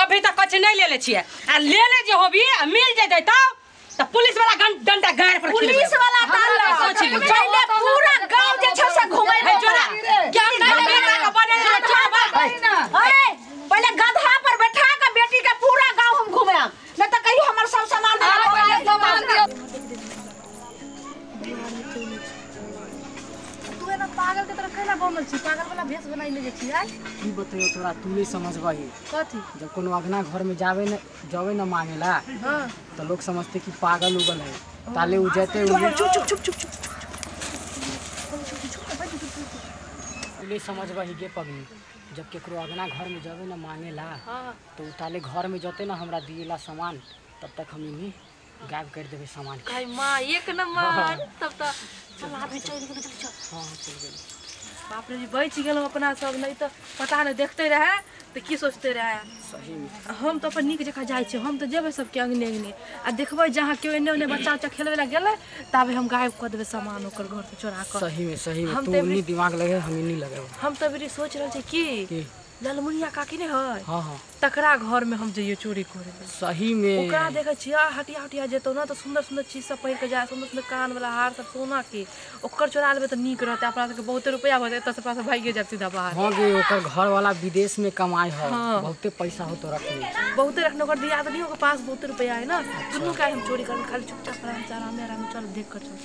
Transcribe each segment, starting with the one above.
अभी तक कुछ नहीं लेले छियै आ लेले जे होबी आ मिल जेतै तब त पुलिस वाला डंडा गाड़ पर पुलिस वाला ताला पहिले पूरा गांव जे छै से घुमेबै जोरा क्या बेटा के बने ए पहिले गधा पर बैठा के बेटी के पूरा गांव हम घुमाएब नहीं त कहियो हमर सब सामान सामान तू एना पागल के तरह कैला बनल छी पागल वाला भेष बनाइले जे छी आइ की बतैयो तोरा तू नहीं समझबही कथी जब कोनो अगना घर में जावे न जावे न मांगेला हां तो लोग समझते कि पागल उगल है ताले उ जाते चुप चुप चुप चुप चुप तू नहीं समझबही गे पगनी जब केकरो अगना घर में जावे न मांगेला हां तो उ ताले घर में जते न हमरा दिएला सामान तब तक हम इन्हीं गायब कर देबे सामान के भाई मां एक नंबर तब त चल आदमी चल गेल चल चल हां चल गेल बाप रे बच गेलहुँ अपना सब नहीं तो पता नहीं देखते रहे तो की सोचते रहे सही में हम तो अपन नीक जकाँ जाइ छी हम तो जेबै सबके अंगने अंगने आ देखबै जहाँ केओ एने ओने बच्चा उच्चा खेलबै लए गेलै ताबे हम गायब कऽ देबै सामान ओकर घर से चोरा कऽ सही में हम तू तो उन्नी दिमाग लगे हम इन्नी लगे हम तो अभी सोच रहल छी कि ललमुनिया काकी नहीं है हां हां तकरा घर में हम जइयो चोरी करे लए सही में ओकरा देखै छियै हटिया हटिया जेतौ ने तऽ सुंदर सुंदर चीज सब पहिर के जाय सुंदर सुंदर कान वाला हार सब सोना के ओकर चोरा लेबै तऽ नीक रहतै अपना सबके बहुते रुपया भऽ जेतै एतऽ से अपना सब भागिए जायब सीधा बाहर हां गे ओकर घर वाला विदेश में कमाए है हाँ। बहुते पैसा हो तो रखने बहुते रखने ओकर दियादनी के पास बहुते रुपया है ना दुनू के हम चोरी करबै खाली चुपचाप आराम से आराम आराम चल देख कर चल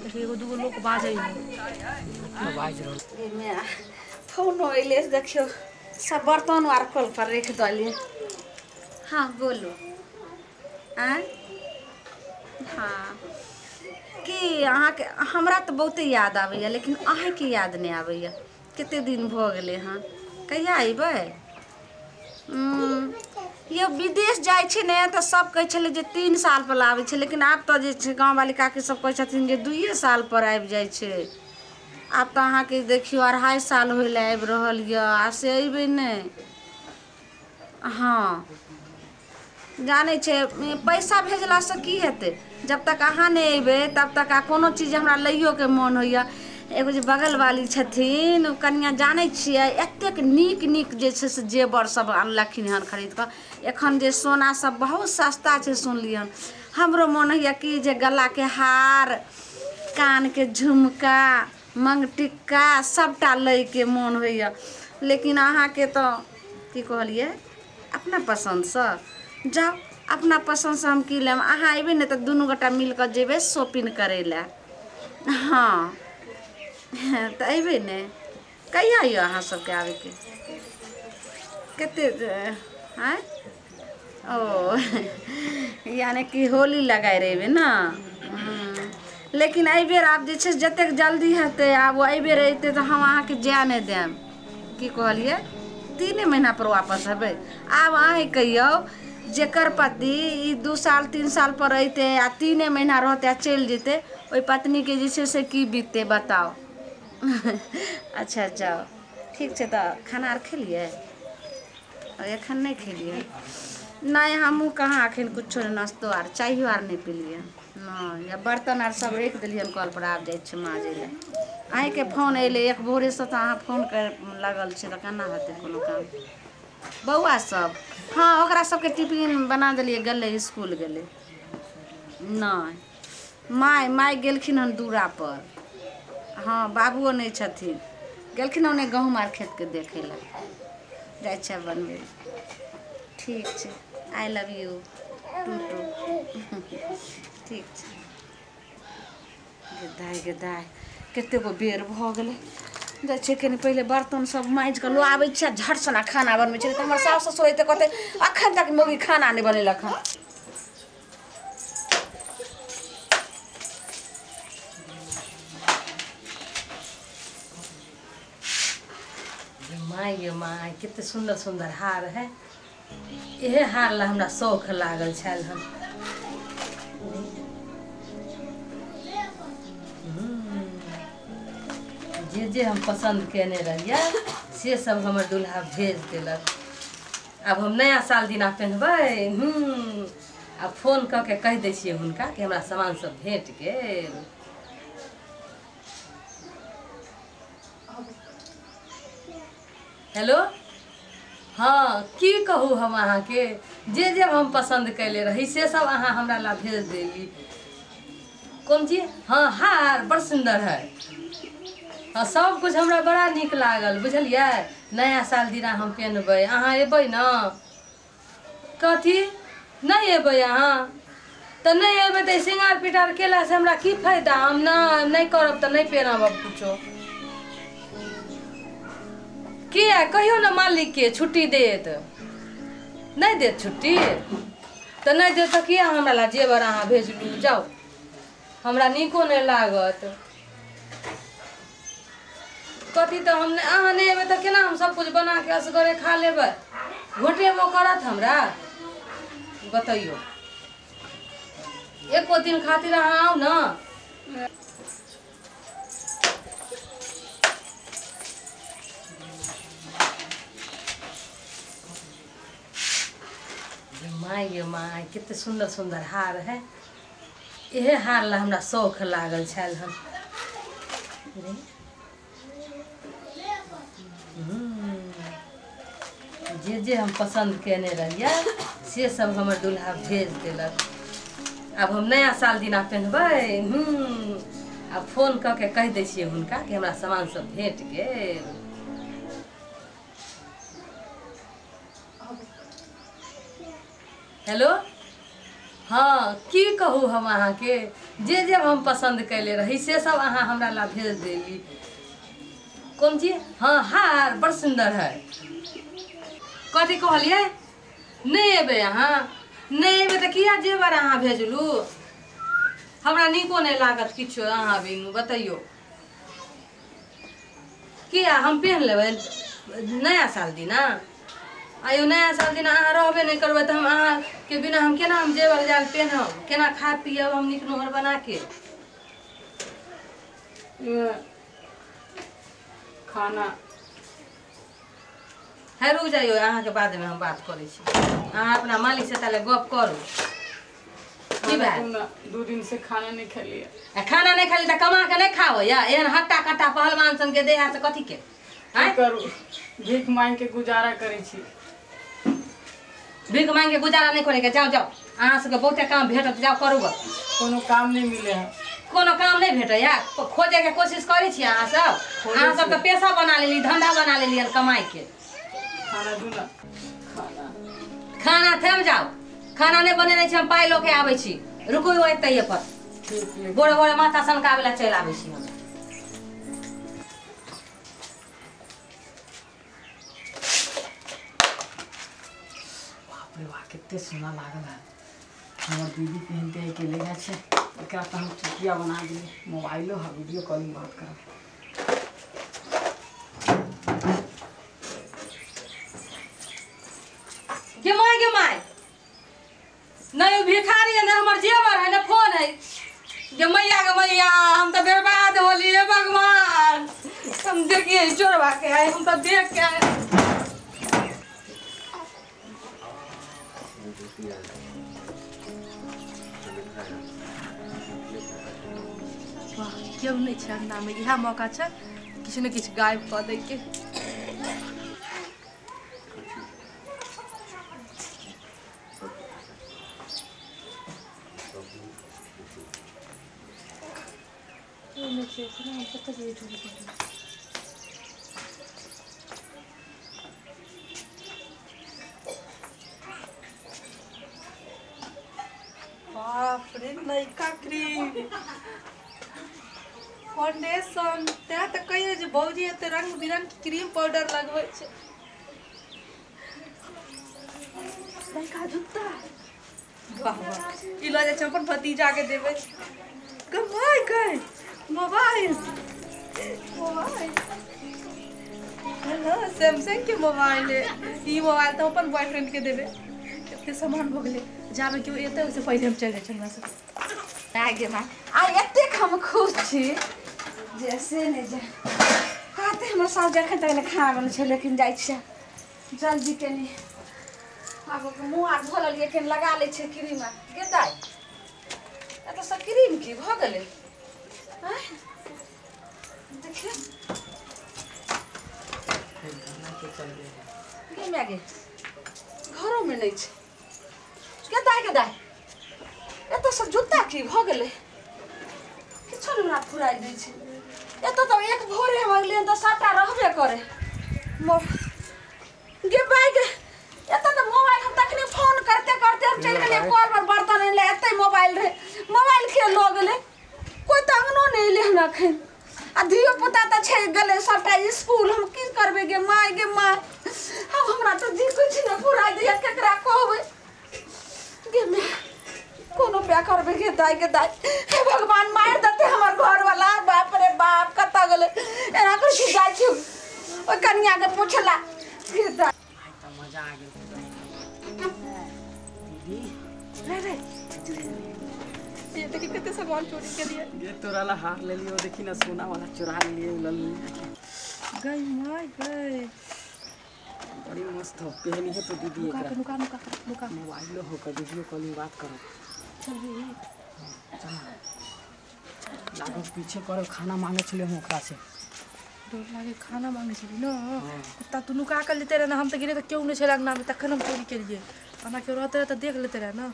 देखिए एगो दूगो लोग बाजै है बाज रहल फोन अइले देखियो सब बर्तन आर कल पर रख दलिए हाँ बोलो आँ हाँ कि अहाँके हमरा तऽ बहुते याद आबैए लेकिन अहाँके याद नहि आबैए कते दिन भऽ गेलै हँ कहिया अयबै यौ विदेश जाइ छै ने तऽ सब कहै छलै जे 3 साल पर आबै छै लेकिन आब तऽ जे छै गाँववाली काकी सब कहै छथिन जे 2 साल पर आबि जाइ छै आब तऽ अहाँके देखियौ 2.5 साल होइ लए आबि रहल यऽ आ से अयबै नहि हाँ जानै छै पैसा भेजलासँ की हेतै जब तक अहाँ नहि अयबै तब तक आ कोनो चीज हमरा लैयोके मोन होइए एगो जे बगलवाली छथिन ओ कनिआ जानै छियै एतेक नीक नीक जे छै से जेवर सब अनलखिन हन खरीद कऽ एखन जे सोना सब बहुत सस्ता छै सुनलियै हन हमरो मोन होइए कि जे गलाके हार कानके झुमका मंगटिक्का सबटा लैके मोन होइए लेकिन अहाँके तऽ की कहलियै अपना पसन्दसँ जाउ अपना पसन्दसँ हम की लेब अहाँ अयबै ने तऽ दुनू गोटा मिल कऽ जेबै शॉपिंग करै लए हाँ तऽ अयबै ने कहिया यऽ अहाँ सबके आबैके कते आँय ओ यानी कि होली लगाए रहबै ने लेकिन एहिबेर आब जे छै जतेक जल्दी हेतै आब एहिबेर अयतै तऽ हम अहाँके जाय नहि देब की कहलियै 3 महीना पर वापस हेबै आब अहीं कहियौ जेकर पति ई 2 साल 3 साल पर अयतै आ 3 महीना रहतै आ चलि जेतै ओहि पत्नीके जे छै से की बीततै बताउ अच्छा जाउ ठीक छै तऽ खाना आर खेलियै एखन नहि खेलियै नहि हमहूँ कहाँ एखन कुछो नहि नाश्तो आर चाइयो आर नहि पीलियै नहि या बर्तन आर सब राखि देलियै कल पर आब जाइ छियै माजै लए अहीँके फोन अयलै एक भोरेसँ तऽ अहाँ फोन कर लागल छै तऽ केना हेतै कोनो काम बौआ सब हाँ ओकरा सबके टिफिन बना देलियै गेलै स्कूल गेलै नहि माय माय गेलखिन हन दूरा पर हाँ बाबुओ नहि छथिन गेलखिन हन गहूँम आर खेतके देखै लए जाइ छै बनबै ठीक छै I love you too too ठीक छै गे दाइ कतेको बेर भऽ गेलै जाइ छै कनि पहिले बर्तन सब माजि कऽ लऽ आबै छियै झट सना खाना बनबै छै तऽ हमर सास ससुर अयतै कहतै अखन तक मौगी खाना नहि बनेलक हन My गे my कते सुंदर सुंदर हार है इहे हार ला हमरा शौख लागल छल हन जे जे हम पसंद केने रहियै से सब हमर दूल्हा भेज देलक अब हम नया साल दिना पहनबै आ फोन कऽ के कहि दै छियै हुनका कि हमरा सामान सब भेट गेल हेलो हाँ की कहू हम अहाँके, जे जे हम पसन्द कैले रही से सब अहाँ हमरा ला भेज देली। कोन चीज? हाँ हार बड़ सुन्दर है। हाँ सब कुछ हमरा बड़ा नीक लागल, बुझलियै। नया साल दिना हम पेनबै। अहाँ एबै न? कथी नहि एबै अहाँ? तऽ नहि एबै तऽ श्रृंगार पिटार केलासँ हमरा की फायदा? हम नहि करब तऽ नहि पेनब अब कुछो। किया कहियौ ने मालिकके छुट्टी देत? नहि देत छुट्टी? तऽ नहि देत तऽ किया हमरा ला जेवर अहाँ भेजलू? जाउ, हमरा नीको नहि लागत। कथी तऽ हम अहाँ नहि एबै तऽ केना हम सब कुछ बनाके असगरे खा लेबै? घोटेबो करत हमरा? बतैयौ, एको दिन खातिर अहाँ आउ न। My गे my, कते सुन्दर सुन्दर हार है। इहे हार ला हमरा शौख लागल छल हन। जे जे हम पसन्द केने रहियै से सब हमर दुल्हा भेज देलक। आब हम नया साल दिना पेनबै। आब फोन कऽ के कहि दै छियै हुनका कि हमरा सामान सब भेट गेल। हेलो, हाँ की कहू हम अहाँके, जे जे हम पसन्द कैले रही से सब अहाँ हमरा ला भेज देली। कोन चीज? हाँ हार बड़ सुन्दर है। कथी कहलियै? नहि एबै अहाँ? नहि एबै तऽ किया जेवर अहाँ भेजलू? हमरा नीको नहि लागत किछो अहाँ बिनु। बतैयौ किया हम पेन लेबै नया साल दिना? आइयो नया साल दिना अहाँ रहबे नहि करबै तऽ हम अहाँके बिना हम केना हम जेवर जाल पेनब? केना खा पियब हम नीक नोहर बनाके? खाना है, रुक जाइयो, अहाँके बादमे हम बात करै छी। अहाँ अपना मालिक से ताले गप करू। की बात? 2 दिन से खाना नहीं खेलिए। खाना नहीं खेली तऽ कमा के नहीं खाओ या? एहन हट्टा कट्टा पहलवान सन के देह से कथी के करू? भीख मांग के गुजारा करै छी। भीख मांग के गुजारा नहीं करे के। जाओ जाओ, अहाँ सबके बहुते काम भेटत, जाओ करू। कोनो काम नहीं मिले है। कोनो काम नहीं भेटैया? खोजे के कोशिश करै छी अहाँ सब। अहाँ सब तऽ पेशा बना लेली, धंधा बना लेली कमाई के। खाना दू ना। खाना थम जाओ, खाना नहीं बनेने छी हम, पाइ लऽ के आबै छी। रुकू एतैये पर, भोरे भोरे माथा सनकाबै ला चलि आबै छी हम। बाप रे वाह, कते सोना लागल है। हमर दीदी पहनते अकेले जाइ छै, एकरा तऽ हम चुकिया बना दिली। मोबाइलो है, वीडियो कॉलिंग बात करब। गे my गे my, नहीं भिखारी है, नहीं हमर जेवर है, नहीं फोन है। गे मैया गे मैया, हम तो बर्बाद होली हे भगवान। हम देखिए चोरवा के आए, हम तो देख के आए। वाह, केओ नहि छै अंगनामे, इएह मौका छै किछु ने किछु गायब कऽ दैके। बाप रे, नयका क्रीम फाउंडेशन, तैं तऽ कहियै जे भौजी एते रंग बिरंग के क्रीम पाउडर लगबै छै। नयका जुत्ता, वाह वाह, ई लऽ जाइ छै अपन भतीजा के देबै। गमाय गए मोबाइल, मोबाइल हेलो, सैमसंग के मोबाइल है। ई मोबाइल तऽ अपन बॉयफ्रेंड के देबै। एते सामान भऽ गेलै, जाबे केओ एतै ओहिसँ पहिले हम चलि जाइ छी हमरा सब। गे माय, आइ एतेक हम खुश छी जे से नहि जाय। कहते हमर सास जखन तक नहि खाना बनै छै, लेकिन जाइ छियै जल्दी कनि। आब मुँह आर धो लेलियै, कनि लगा लै छियै क्रीम। गे दाइ, एतऽ सब क्रीम की भऽ गेलै? देखियौ चल गेलै। गे माय गे घरो में नहीं छै के दाइ के दाइ एतऽ से जूता की भऽ गेलै किछो नहि हमरा फुराइ दै छै एतऽ तऽ एक भोरे हम अगलियन तऽ सबटा रहबे करे गे माय गे एतऽ तऽ मोबाइल हम तखने फोन करते करते हम चलि गेलियै कल पर बर्तन आनि लए एतै मोबाइल रहै मोबाइल के लऽ गेलै कोइ तऽ अंगनो नहि एलै हन एखन आ धियो पुता तऽ छै गेलै सबटा स्कूल हम की करबै गे माय गे माय अब हमरा तऽ जी कुछ नहि फुराइ दैया केकरा कहबै गे माय कोनो उपाय करबै गे दाइ गे दाइ हे भगवान मारि देतै हमर घरवाला बाप रे बाप कतऽ गेलै एना करै छी जाइ छी ओहि कनियाके पुछला गे दाइ आइ तऽ मजा आ गेल दीदी रे रे ये देखी कते सामान चोरी के लिए ये तोरा ला हार ले लियो देखी ना सोना वाला चुरा लिए लल गई my गई बड़ी मस्त हो पहनी है तो दीदी एकरा नुका नुका नुका मोबाइलो हो कर वीडियो कॉलिंग बात करो चल चल लागो पीछे करो खाना मांगे छले हम ओकरा से डर लागे खाना मांगे छली न कुत्ता तू नुका कर लेते रहे ना हम तो गिरे तो क्यों नहीं छे अंगना में तखन हम चोरी केलिए ओना केओ रहते रहे तो देख लेते रहे ना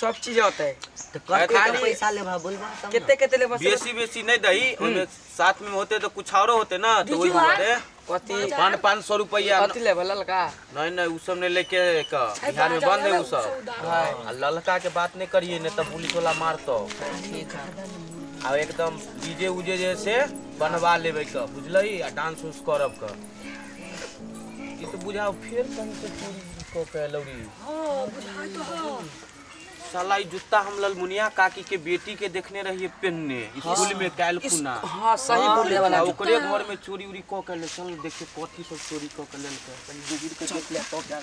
सब चीज होता है तो कते पैसा लेबा बोलबा तब केते केते लेबा बेसी बेसी नहीं दही ओमे साथ में होते तो कुछ औरो होते ना तो ओइ दुआरे कथी 500 रुपया कथी लेबा ललका नहीं नहीं उ सब नहीं लेके का बिहार में बंद है उ सब आ ललका के बात नहीं करिए नहीं तब पुलिस वाला मारतो ठीक है आ एकदम डीजे उजे जैसे बनवा लेबे का बुझलही आ डांस उंस करब का ई तो बुझाओ फिर कहीं से चोरी क के लौरी हां बुझाय तो हां साला जूता हम ललमुनिया काकी के बेटी के देखने रहिए पहनने स्कूल में काल खुना हां सही बोले वाला ओकरे घर में चोरी उरी क के ले चल देखे कथी सब चोरी क के लेलकै तनी गुगुर के देख ले तो क्या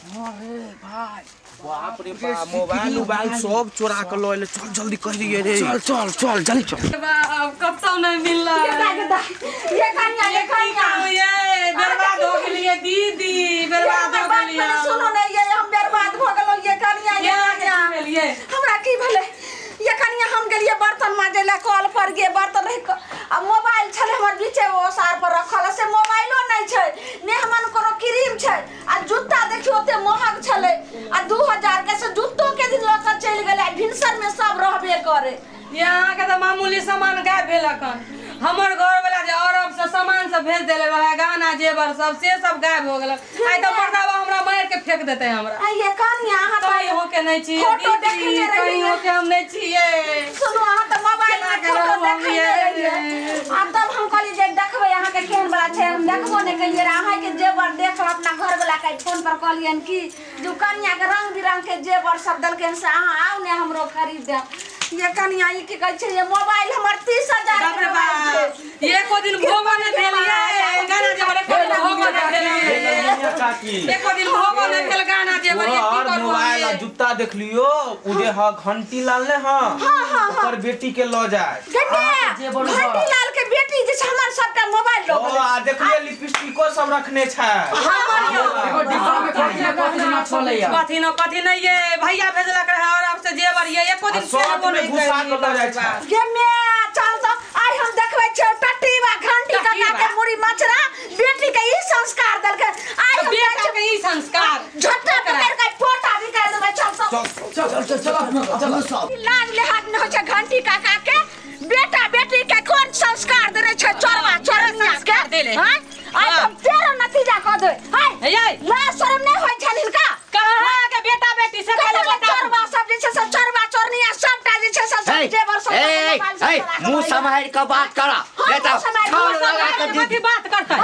अरे भाई बाप रे बाप मोबाइल उबाइल सब चोरा के ल एले चल जल्दी कह दिए रे चल चल चल जल्दी चल बाप कतौ नहीं मिलला ये कनिया ये कनिया ये बर्बाद हो गेलिए दीदी बर्बाद हो गेलिए सुनो ने ये हम बर्बाद भ गेलौ ये कनिया ये कनिया भेलिए हमरा की भेलै ये कनिया हम गेलिए बर्तन मांजे ला कल पर गे बर्तन रहि आ मोबाइल छले हमर बीचे ओसार पर रखल से मोबाइलो नहीं छै ने हमन कोनो क्रीम छै आ जूता देखियो ओते महग छले आ 2000 के से जूतो के दिन ल के चलि गेलै आ भिनसर में सब रहबे करे ये अहाँ के तऽ मामूली सामान गायब भेलक हन हमर घर वाला जे अरब से सामान सब भेज देले रहे गहना जेवर सब से सब गायब हो गेलक आइ तऽ मर्दाबा हमरा मारि के फेंक देते हमरा आ ये कनिया अहाँ कहीं हो के नहीं छियै फोटो देखने कहीं हो के हम नहीं छियै सुनू अहाँ तऽ मोबाइल में फोटो देखने रहियै आ तब हम कहलियै जे देखबै अहाँ के केहन वाला छै हम देखबो नहि केलियै अहाँ के जेवर देख अपना घर वाला के फोन पर कहलियन कि जो कनिया के रंग बिरंग के जेवर सब देलकन से अहाँ आउ ने हमरो खरीद देब ये कनिया ई की कहै छै ये मोबाइल हमर 30000 के मोबाइल छै एको दिन भोगो नहि भेलियै गाना जेवर एको दिन भोगो नहि भेलियै काकी एको दिन भोगो नहि भेल गाना जेवर ये की करू मोबाइल आ जूता देख लियो उ जे ह घंटी लाल ने हां ओकर बेटी के ल जाय घंटी लाल के बेटी जे छै हमर सबटा मोबाइल ल ओ आ देखलिए लिपस्टिको सब रखने छै एगो डिब्बा में कथी न छलैया कथी न कथी नहीं ये भैया भेजलक रहे और अब से जेवर ये एको दिन शर्ट में घुसा के ल जाय छै गे मे चल तो आइ हम देखबै छियै टटीवा घंटी काका के मुड़ी मचरा बेटी के ई संस्कार देलकै आइ हम बेटा के ई संस्कार झट्टा पकड़ के पोटा निकाल देबै चल तो चल चल चल चल लाज लिहाज न होइ छै घंटी काका के बेटा बेटी के कोन संस्कार देने छै चोरवा चोरनिया के देले हां आइ हम तेरा नतीजा कह दे हाय हे लाज शरम नहीं होइ छल हिनका कहां के बेटा बेटी से कहले चोरवा सब जे छै से चोरवा चोरनिया सबटा जे छै से सब जेवर सब ए मुंह सम्हारि के बात करा नहीं तो छाड़ लगा के कथी बात करतै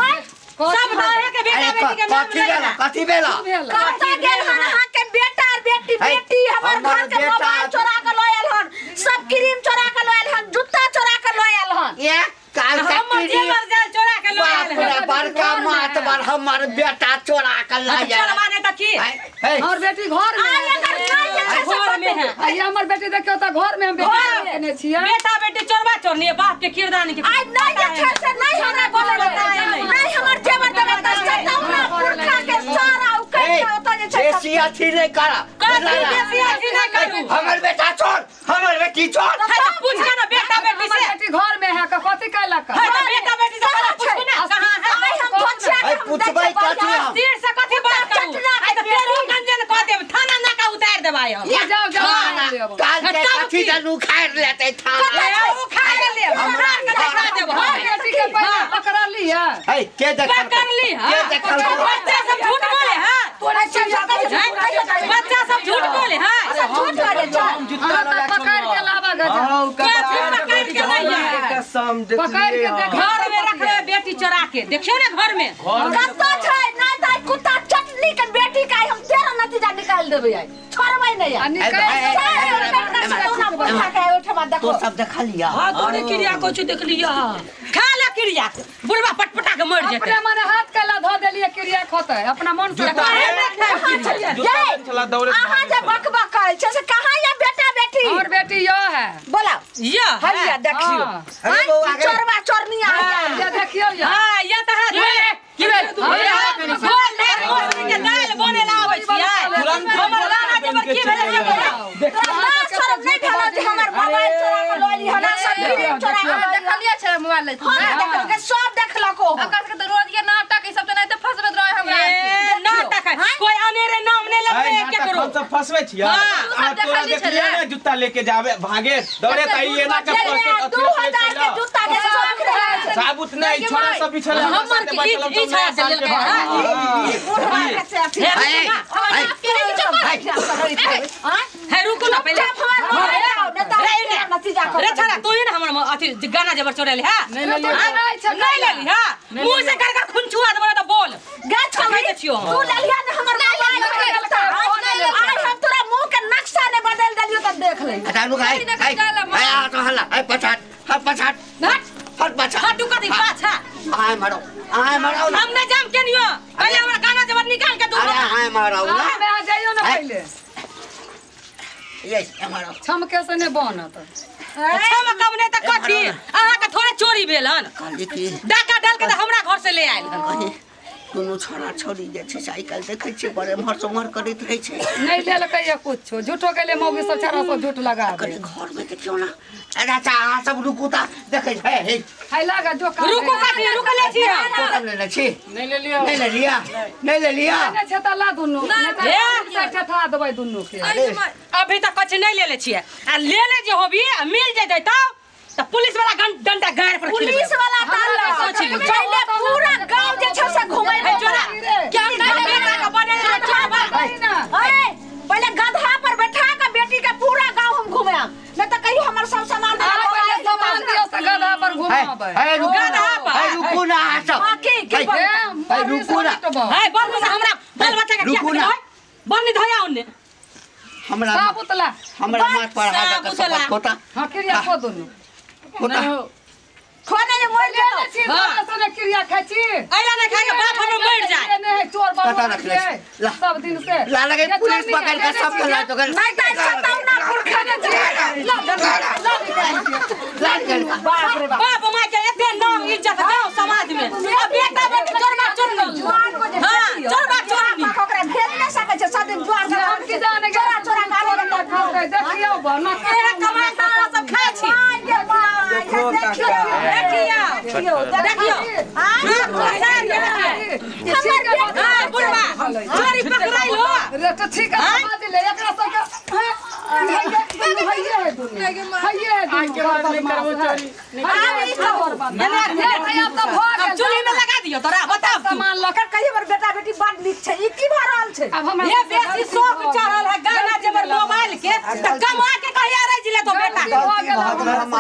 सब दाहे के बेटा बेटी के नाम कथी भेला कथी भेला कतऽ गेल हन अहाँ के बेटा और बेटी बेटी हमर घर के मोबाइल चोरा के लऽ आयल हन सब क्रीम चोरा के लऽ आयल हन जूता चोरा के लऽ आयल हन ये काल हमर जेवर जाल चोरा के लऽ आयल हन बड़का मात बर हमर बेटा चोरा के लऽ आयल चोरवा नहीं तऽ की और बेटी घर में आ एकर नहि घर में है आ हमर बेटी देखियो तऽ घर में हम बेटी केने छियै बेटा बेटी चोरवा चोरनी बाप के किरदानी के आज नहीं जे छै से नहीं हमरा बोले नहीं हमर जेवर देबै तऽ सतौना पुरखा के सारा उकैल के ओतऽ जे छै बेसी अथी नहीं करा कथी बेसी अथी नहीं करू हमर बेटा चोर हमर बेटी चोर पूछ ना बेटा बेटी से बेटी घर में है कथी कैलक बेटा बेटी से पूछू ना कहां है पूछबै कथी हम तीर से कथी बात करू आइ त तेरू गंजन क देब थाना नाका उतार देबाय हम जाओ जाओ काल के कथी जानू उखाड़ लेतै थाना उखाड़ ले हमरा के देखा देब बेटी के पहिले पकड़ लिया है के देखल पकड़ ली के देखल बच्चा सब झूठ बोले हां तोरा बच्चा सब झूठ बोले हां सब झूठ बोले पकड़ के लावा गजा पकड़ के लाइया कसम पकड़ के देख घर में रखले बेटी चोरा के देखियो ना घर में कत्तो छै नै त कुत्ता चटनी के बेटी के हम तेरा नतीजा निकाल देबै आइ छोड़बै नै आ निकाल तो सब देखलिया हां तोरे क्रिया कुछ देखलिया खा ले क्रिया बुढ़वा पटपटा के मर जेतै अपने मने हाथ के ला धो देलिए क्रिया खोतै अपना मन से अहां जे बकबक करै छै से कहां या बेटा बेटी और बेटी यो है बोला यो हैया देखियो अरे बौआ गे चोरवा चोरनी आ ये देखियो यो हां ये त हाथ की भेल बोल ले मोसरी के दाल बने ला आबै छियै हमर गाना जे की भेलै से बोला तोरा शरम नै भेलो जे हमर मोबाइल चोरा के लऽ ली हमरा सब फिल्म चोरा के देखलिए छै मोबाइल ले हां देखलकै सब देखलको ओकर के त रोज के नाटक ई सब त नै त फसबैत रहे हमरा ए नाटक है कोई अनेरे नाम नै लगबै केकरो हम सब फसबै छियै आ तोरा देखलियै ने जूता लेके जावे भागे दौड़े त ई एना के 2000 के जूता के शौक रहे साबुत नै छोरा सब बिछल हमर के ई छाया से लेलकै हां रुको ना पहिले रे छाड़ा तू ही ना हमर अथी गाना जबर चोरेले हां नहीं ले नहीं लेली हां मुंह से कर कर खून चुआ देबो त बोल गे छोड़ी छियो तू लेलिया ने हमर मोबाइल आज हम तोरा मुंह के नक्शा ने बदल देलियो त देख ले अच्छा रुक आई आई आ तो हल्ला आई पछाट हट पछाट हट पछाट हट कथी पाछा आय मारो ना हम नहीं जाम केनियो पहिले हमरा गाना जबर निकाल के दू अरे आय मारो ना मैं आ जाइयो ना पहिले ये मारो छमके से ने बनत छमकब नै त कथी अहाँ के थोड़े चोरी भेल हन डाका डाल के त हमरा घर से ले आयल हन कोनो छोरा छोरी जे छै से आइ काल्हि देखै छियै बड़े एम्हर से ओम्हर करैत रहै छै नहीं लेलकै या कुछो झूठो गेले मौगी सब छाड़ा सब झूठ लगा दे घर में देखियो ना अरे अच्छा अहाँ सब रुकू त देखै छै हे है लगा जो काम रुकू कथी रुकले छी हम तो सब लेने छी नहीं ले लियो नहीं ले लिया नहीं ले लिया नहीं छै त ला दुन्नू नहीं त ठा देबै दुन्नू के अभी तक कुछ नहीं लेले छियै आ ले ले जे होबी आ मिल जेतै तब त पुलिस वाला डंडा गाड़ पर पुलिस वाला ताला पहिले पूरा गांव जे छै से घुमै है चोरा क्या बेटा के बने चोरा ए पहिले गधा पर बैठा के बेटी के पूरा गांव हम घुमाएब नहीं त कहियो हमर सब सामान पहिले सामान दियो से गधा पर घुमाबै है रुकू गधा पर है रुकू ना अहाँ सब हां की है रुकू ना है बोल हमरा बाल बच्चा के रुकू ना बोल नहीं धोया ओने हमरा साबुतला हमरा माथ पर हाथ के शपथ खोता हां क्रिया खो दुन्नू खोता खोने जे मर लेने छी तोरा सने क्रिया खाइ छी अइला नै खाइ के बाप हमर मर जाए नहीं चोर कतऽ रखले छी? ला। सब दिन से ला लगे पुलिस पकड़ के सब के ला तो नहीं त सतावना पुरखा ने ला ला ला निकाल बाप रे बाप बाप माय के एते नाम इज्जत गांव समाज में आ बेटा बेटी चोरबा चोरनी जुआन को जे हां चोरबा चोरनी ओकरा भेज नै सकै छै सब दिन जुआन के हम की जाने चोरा चोरा के आने देखियो बना एरा कमाई सारा सब खाइ छी देखो काका देखियो देखियो हां बुढ़वा चोरी पकड़ाइल हो रे तो ठीक है समझ ले एकरा सब के हइये है दुन्नू हइये है आज के बाद नहीं करबो चोरी अब चूल्ही में लगा दियो तोरा बताब तू सामान लऽ कर कहियो हमर बेटा बेटी बड़ नीक छै ई की भऽ रहल छै अब हमरा ये बेसी शौक चढ़ल है गाना जेबर मोबाइल के त कमा के कहिया रह जिले तो बेटा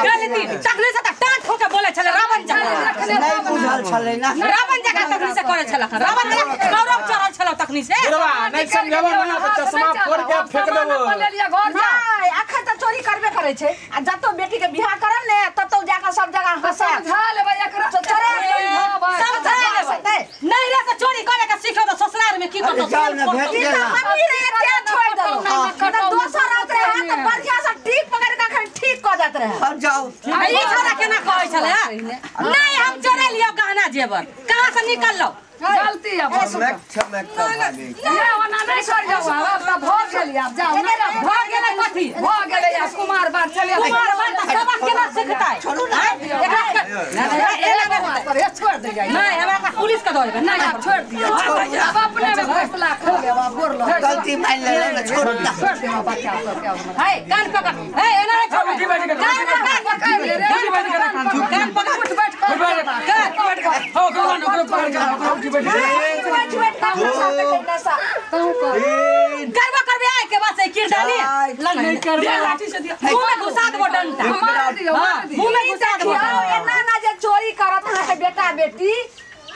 गलती तखने से त टाट ठोके बोले छले रावण जकाँ नहीं बुझल छलै ना रावण जकाँ तखनी से करे छल रावण जकाँ गौरव चढ़ल छल तखनी से बुढ़वा नहीं समझबो ना त चश्मा फोड़ के फेंक देबो ले लिया घर जा नहीं अखन त चोरी करबे करै छै आ जतो बेटी के बियाह करब ने ततो जाके सब जगह हंसा समझा लेबै एकरा चोरा समझा लेबै नहीं रे से चोरी करे के सीखो त ससुराल में की करतो जाओ ना भेट ई गेल त ना। हमही रे एते छोड़ देलौ कटौ दोसर औत रहे त बढ़िया से ठीक पकड़ के अखन ठीक क जात रहे। हम जाओ। ई छोरा केना कहै छलै? नहीं हम चोरे लियो गहना जेवर। कहां से निकललो? गलती अब ओना नहीं कर जाओ अब त भ गेली अब जाओ भ गेलै कथी भ गेलै अब कुमार बार चले कुमार बार त सबक केना सिखतै? छोड़ू ना एकरा पर छोड़ दे जाई। नहीं हमरा का पुलिस के दऽ देबै। नहीं अब छोड़ दियो अब अपने में फैसला कर लेब अब गोर लो गलती मान ले ना छोड़ ना छोड़ दे बच्चा सब के अब हे कान पकड़ हे एना नहीं छोड़ कान पकड़ ले रे कान पकड़ उठ बैठ कर हो ओकरो ओकरो पकड़ के उठ बैठ बैठ बैठ काम साथ तू कर करबो करबे आइ के बात से किरदानी नहीं करबे लाठी से दिया मुंह में घुसा देबो डंडा मार दियो मार दियो मुंह में घुसा देबो। एना ना जे चोरी करत अहाँ के बेटा बेटी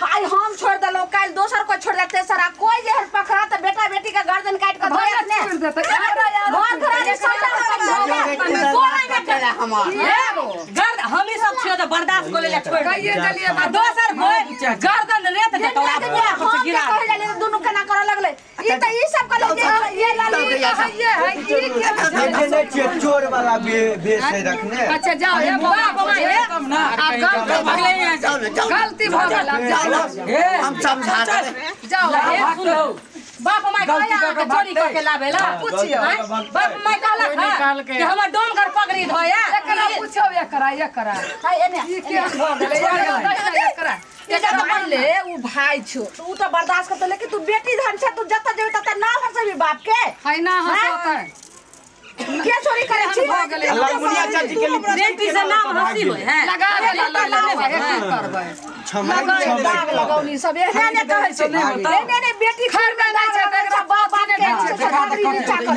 हाय हम छोड़ देलौ काल दोसर को छोड़ देते सारा कोई जे पकड़ा त बेटा बेटी के गर्दन काट के धोयत ने छोड़ देते घर घरारी सौदा गर्द हम ही सब छियो त बर्दाश्त कर लेले छोड़ कहिए देलिए आ दोसर कोई गर्दन रेत देतौ आ हम गिरा के कहै ले दुनु केना करऽ लगलै ई त ई सब कहले जे ये लाली ये है ई के नहीं छियै चोर वाला भेष है रखने। अच्छा जाओ हे बाप my हे ना अब गलती भ गेल अब जाओ हम समझा देबै जाओ हे सुनो बाप my कहला के चोरी क के लाबेला पूछियो बाप my कहला कि हमर डोम घर पगड़ी धोया एकरा पूछो एकरा एकरा हाय एने ई के भ गेलै एकरा एकरा मान ले उ भाई छो उ त बर्दाश्त करते लेकिन तू बेटी धन छ तू जत जेबे तत ना हंसबी बाप के है ना हंसतै के चोरी करे छी भ गेलै मुनिया चाची के बेटी से नाम हंसी होय है लगा देला की करबै दाग लगौनी सब एहने ने कहै छै नहीं नहीं बेटी घर में नहीं छै त बाप बाप के नीचा कर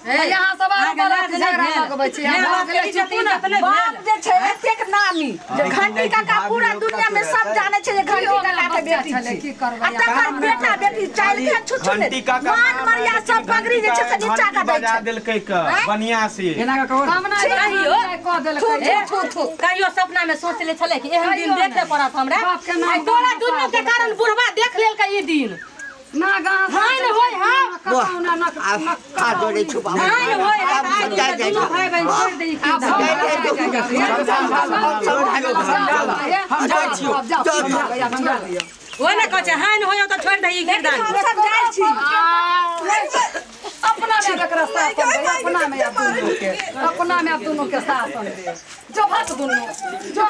है यहाँ सब आरो बड़ा झगड़ा लगबै छै बाप भऽ गेलै चुप ना बाप जे छै एतेक नामी जे घंटी काका पूरा दुनिया में सब जाने छै जे घंटी काका के बेटी छै की करबै आ तकर बेटा बेटी चाइल के छुछु ने मान मरिया सब पगड़ी जे छै से नीचा कर दै बजा छै देलकै क बढ़िया से एना के कहो हम ना कहियो कह देलकै थू थू कहियो सपना में सोचले छले कि एहन दिन देखे पड़त हमरा बाप के नाम आइ तोरा दुनू के कारण बुढ़वा देख लेलकै ई दिन ना गांव हां ने होय हां कतौ ना ना हाथ जोड़े छु बाबा हां ने होय हां दुनू भाई बहन छोड़ दे ई हम जाइ छियो ओए ने कहै छै हां ने होय त छोड़ दे ई गिरदान हम सब जाइ छी अपना में एकरा शासन दे अपना में अब दुनू के अपना में अब दुनू के शासन दे जो भात दुनू जो।